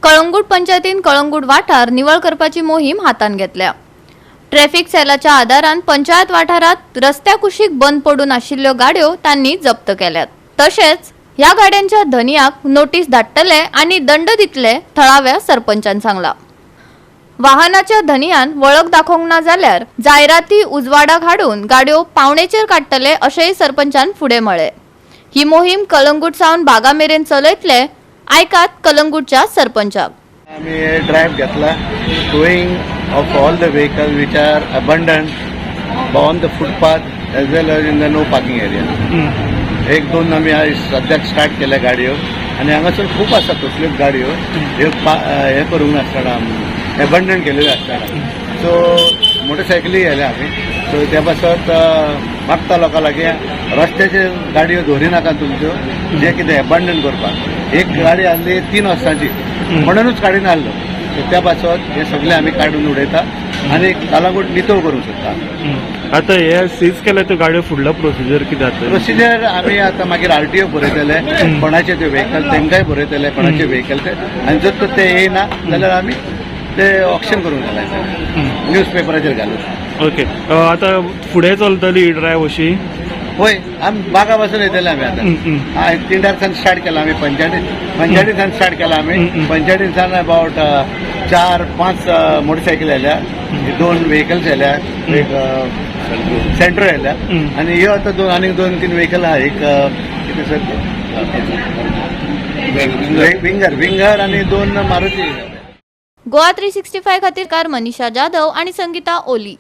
कळंगूट पंचायतीन कळंगूट वाठार निवळ करपाची मोहीम हातांत घेतल्या. ट्रॅफिक सेलाच्या आदारान पंचायत वाठारात रस्त्या कुशीक बंद पडून आशिल्ल्यो गाडयो तांणी जप्त केल्यात. तशेंच ह्या गाड्यांच्या धनयाक नोटीस धाडटले आनी दंड दितले, थळाव्या सरपंचान सांगला. वाहनाच्या धनयान वळख दाखोवंक ना जाल्यार जायराती उजवाडाक हाडून गाडयो पावणेचेर काडटले, अशेंय सरपंचान फुडें म्हळें. ही मोहीम कलंगूट सावन बागा मेरेन चलयतले. आयकात कलंगूटच्या सरपंचाक. आमी ड्रायव्ह घेतला, towing of all the vehicle which are abandoned on the footpath as well as in the no parking area. एक दोन आमी आयज सद्याक स्टार्ट केल्या गाडयो आनी हांगासर खूब आसा तसल्योच गाडयो ह्यो हे करूंक नासतना, एबंडन केलेल्यो आसतना. सो मोटरसायकली व्हेल्या आमी. सो त्या पासत मागता लोकां लागीं, रस्त्याचेर गाडयो दवरिनाका तुमच्यो, जे कितें एबंडन करपाक. एक गाडी आहली 3 वर्सांची, म्हणूनच काडीन आहलो. सो त्या पासत हे सगळे आमी काडून उडयता आनी कलंगूट नितळ करूंक सोदता. आता हे सीज केल्या त्यो गाडयो, फुडलो प्रोसिजर कितें जाता? प्रोसिजर आमी आतां मागीर आरटीओ बरयतले कोणाचे ते व्हेकल, तांकांय बरयतले कोणाचे व्हेकल ते आनी जर तर ते येयना जाल्यार आमी ते ऑक्शन करूंक घालायचे, न्यूज पेपराचेर घालून. ओके, आता फुडें चलतली ही ड्रायव्ह अशी? होय, आमी बागा पासून येतले आमी आतां. हय, तिंडार स्टार्ट केला आमी, पंचायती पंचायतीसान स्टार्ट केला आमी. पंचायतीसान अबावट चार पांच मोटरसायकल आयल्या, दोन व्हेकल्स आयल्या, एक सेंट्रो आयल्या आनी ह्यो आतां दोन आनीक दोन तीन व्हेकल आहा. एक कितें सर, विंगर, विंगर आनी दोन मारुती. गोवा 365 खातीर कार मनीषा जाधव आणि संगीता ओली.